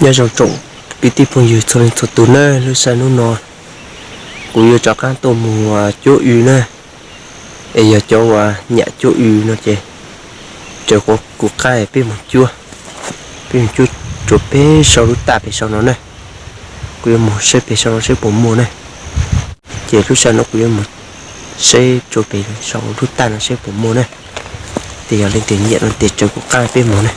Nyob zoo tsoom kwv tij phooj ywg txhua leej txhua tus na, lub sij hawm hnub no kuv yuav rov qab tuaj mus cuab w na, es yog cov uas nyam cuab w no ces raws kuv qab peb mus cuab, peb mus cuab rau pem saum lub taj pem saum no na. Kuv yuav mus saib pem saum no saib puas muaj na. Ces lub sij hawm no kuv yuav mus saib rau pem saum lub taj no saib puas muaj na. Ces yog leej twg nyiam no ces raws kuv qab peb mus na.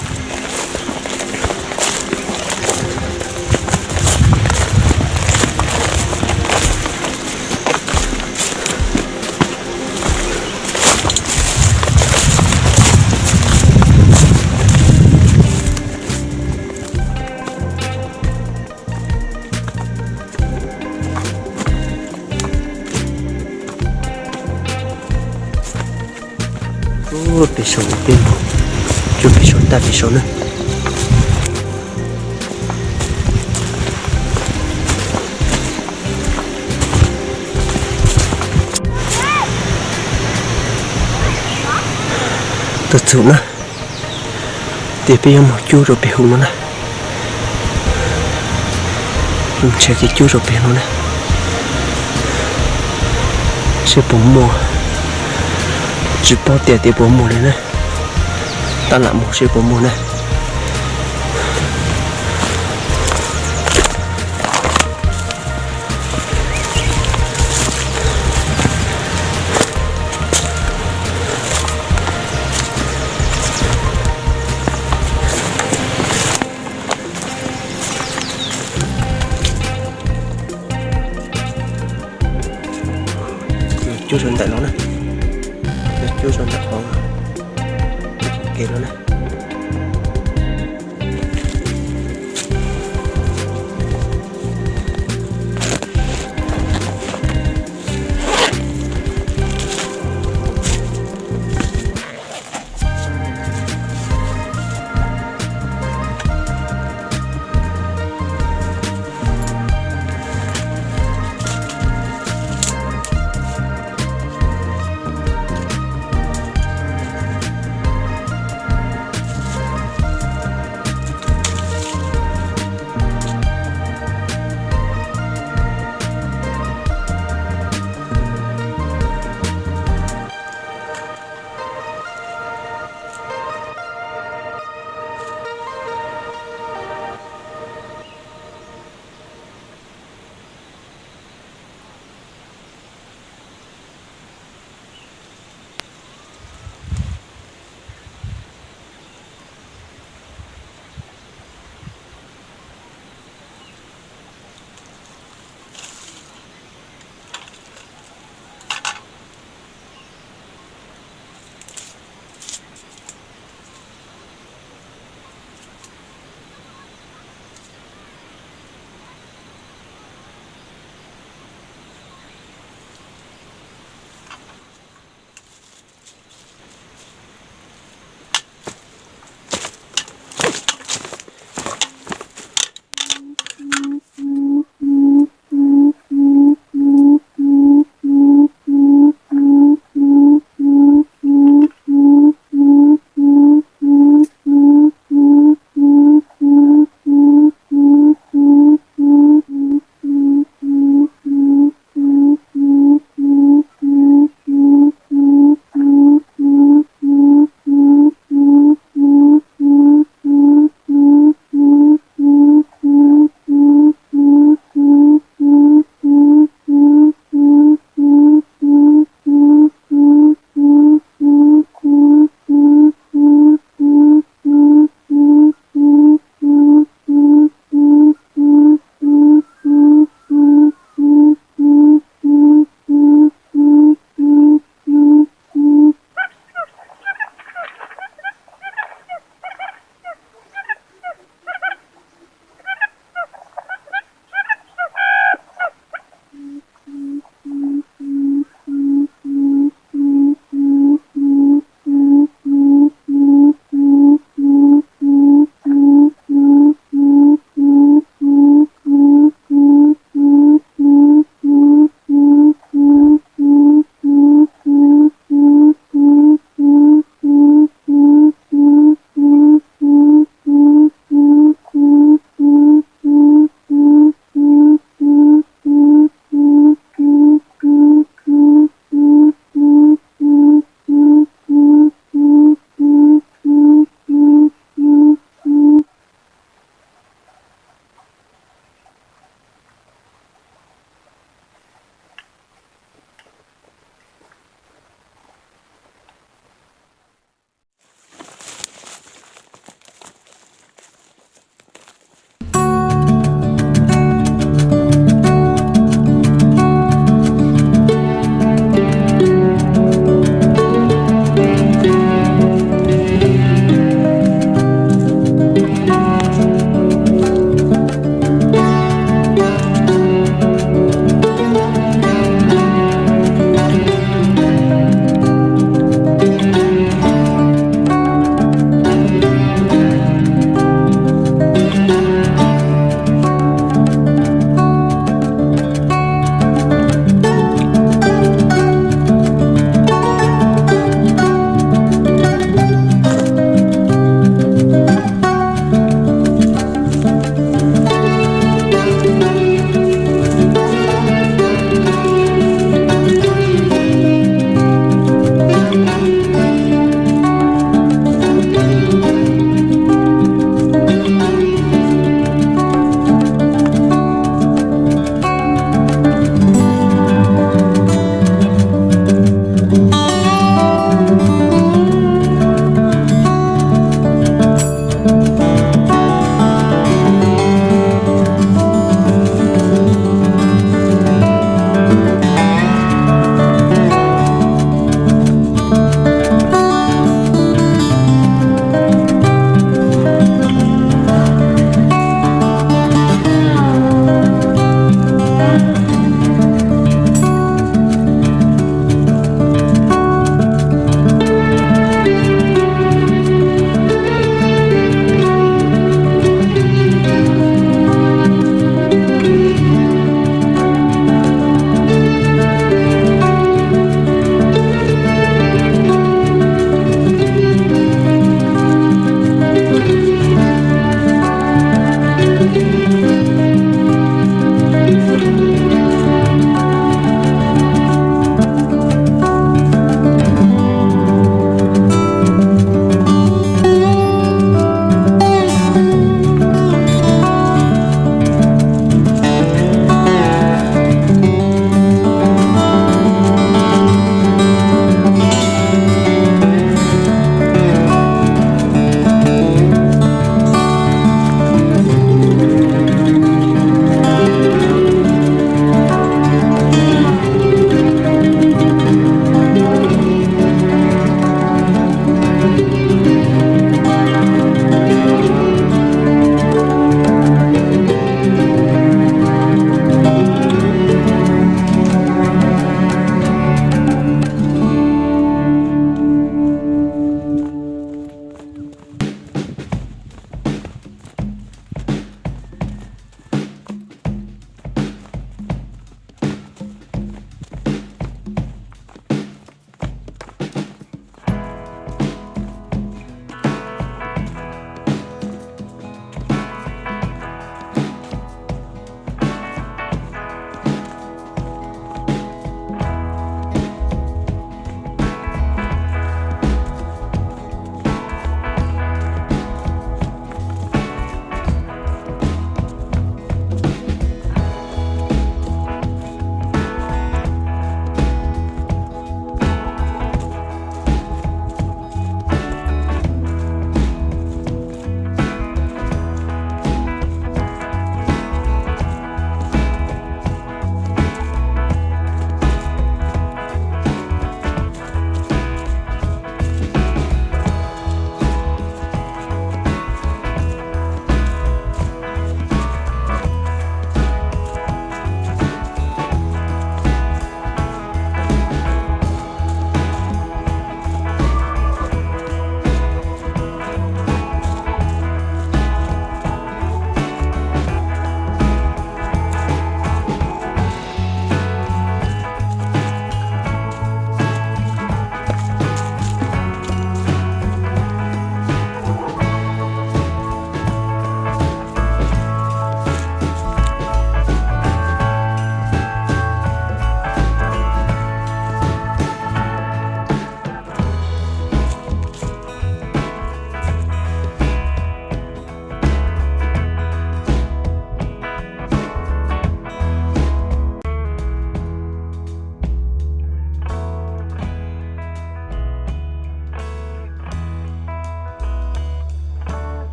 Pem saum peb mus, cuab pem saum taj pem saum na. Tuaj txog na, ces peb yuav mus cuab rau pem hauv no na. Ntshe kev cuab rau pem no na, seb puas muaj. Tsis paub tias tias puas muaj li na, tab lam mus seb puas muaj na. Cuab rau ntawm no na, cuab rau ntawm qhov kev no na.